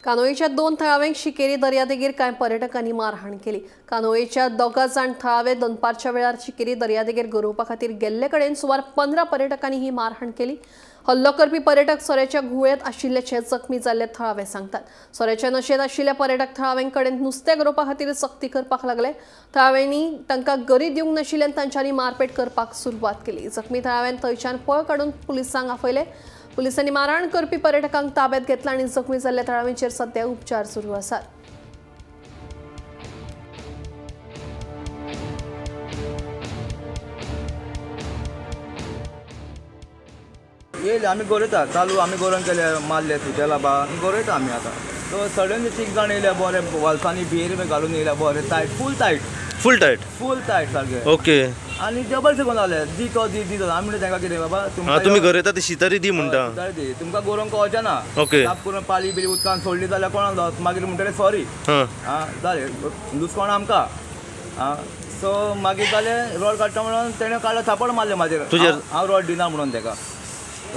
कानोळेच्या दोन थळाव्यांक शिकेरी दर्यादेगेर कांय पर्यटकांनी मारहाण केली. कानोळेच्या 2 जाण थळावे दनपारच्या वेळार शिकेरी दर्यादेगेर गरोवपा खातीर गेल्ले कडेन सुमार 15 पर्यटकांनी ही मारहाण केली. हल्लो करपी पर्यटक सोऱ्याच्या घुंवळेंत आशिल्ल्याचे जखमी जाल्ले थळावे सांगतात. सोऱ्याच्या नशेंत आशिल्ल्या पर्यटक थळाव्यांकडेन नुस्तें गरोवपा खातीर सक्ती करपाक लागले. थळाव्यांनी तांकां गरी दिवंक नाशिल्ल्यान तांच्यांनी मारपेट करपाक सुरवात केली. जखमी थळाव्यान थंयच्यान पळ काडून पुलिसांक आपयले. पुलिसांनी मारहाण करपी पर्यटकांक ताब्यात घेतला आनी जखमी जाल्ल्या थळाव्यांचेर सध्या उपचार सुरू आसात. येयले आमी गरयता चालू आमी गरोवन केले मारले सुटेला बा गरयता आमी आतां. सो सडनली 3 जाण येयले बरे वॉल्सांनी बियर बी घालून येयले बरे tight full tight full tight full tight सारके. ओके. आनी जबरदस्ती करून जाले दी तो दी दी आमी म्हणटा तांकां कितें बाबा तुमी गरयता ती शितारी दी म्हणटा शितारी दी तुमकां गरोवंक कळचें ना. ओके. साफ करून पाली बिली उदकान सोडली जाल्यार कोणाक लॉस मागीर म्हणटले सॉरी. आं जालें लुसकोण आमकां. आं सो मागीर जालें रोड काडटा म्हणून तेणें काडलो थापड मारलें म्हाजेर. हांव रोड दिना म्हणून तेका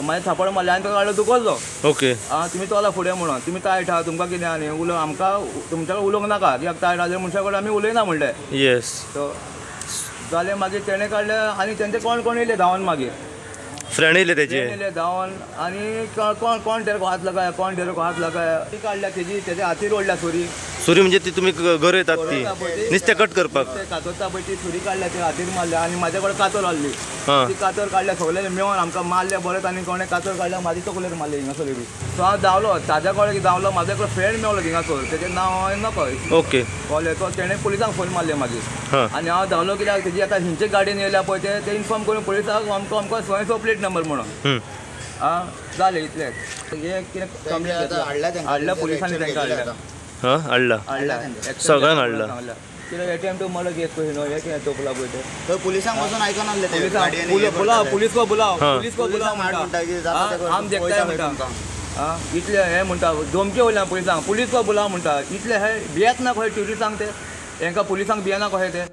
मागीर थापड मारलें आनी तो काडलो दुखोल्लो. ओके. आं तुमी चला फुडें म्हणून तुमी तायट आहा तुमकां कितें आनी उलोवंक आमकां तुमच्या कडेन उलोवंक नाका कित्याक तायट आहा मनशा कडेन आमी उलयना म्हणलें. येस. सो जालें मागीर तेणें काडलें आनी तेंचे कोण कोण येयले धांवन मागीर फ्रेंड येयले तेजे येयले धांवन आनी कोण कोण तेरको हात लगाय कोण तेरको हात लगाय ती काडल्या तेजी तेजे हातीर ओडल्या सुरी. सुरी म्हणजे ती तुमी गरयतात ती नुस्तें कट करपाक कातरता पळय ती सुरी काडल्या ते हातीर मारल्या आनी म्हाजे कडेन कातर आहली ती कातर काडल्या सगळे मेळोन आमकां मारले बरें आनी कोणें कातर काडल्या म्हाजी तकलेर मारली हिंगासर बी. सो हांव धांवलो ताज्या कडेन धांवलो म्हाजो एकलो फ्रेंड मेवलो हिंगासर तेजें नांव हांवें नकळ. ओके. कळ्ळें सो तेणें पुलिसांक फोन मारले मागीर आनी हांव धांवलो कित्याक तेजी आतां खंयचे गाडयेन येयल्या पळय ते इन्फॉर्म करून पुलिसांक अमको अमको सो सो प्लेट नंबर म्हणून. आं जालें इतलें हें कितें कंप्लेन हाडल्या पुलिसांनी तांकां हाडल्या. हां हाडला सगळ्यांक हाडला. कितें एटीएम टू मर्डर केस कशी न्हू हें कितें तोपला पळय तें पुलिसांक वचून आयकनासले. बुलाव पुलीस को बुलाव पुलीस को बुलाव म्हणटा आम देखताय म्हणटा. आं इतलें हें म्हणटा धमकी वयल्यान पुलिसांक पुलीस को बुलाव म्हणटा इतलें हें भियेत ना खंय ट्युरिस्टांक ते हेंकां पुलिसांक भियेना कशें ते.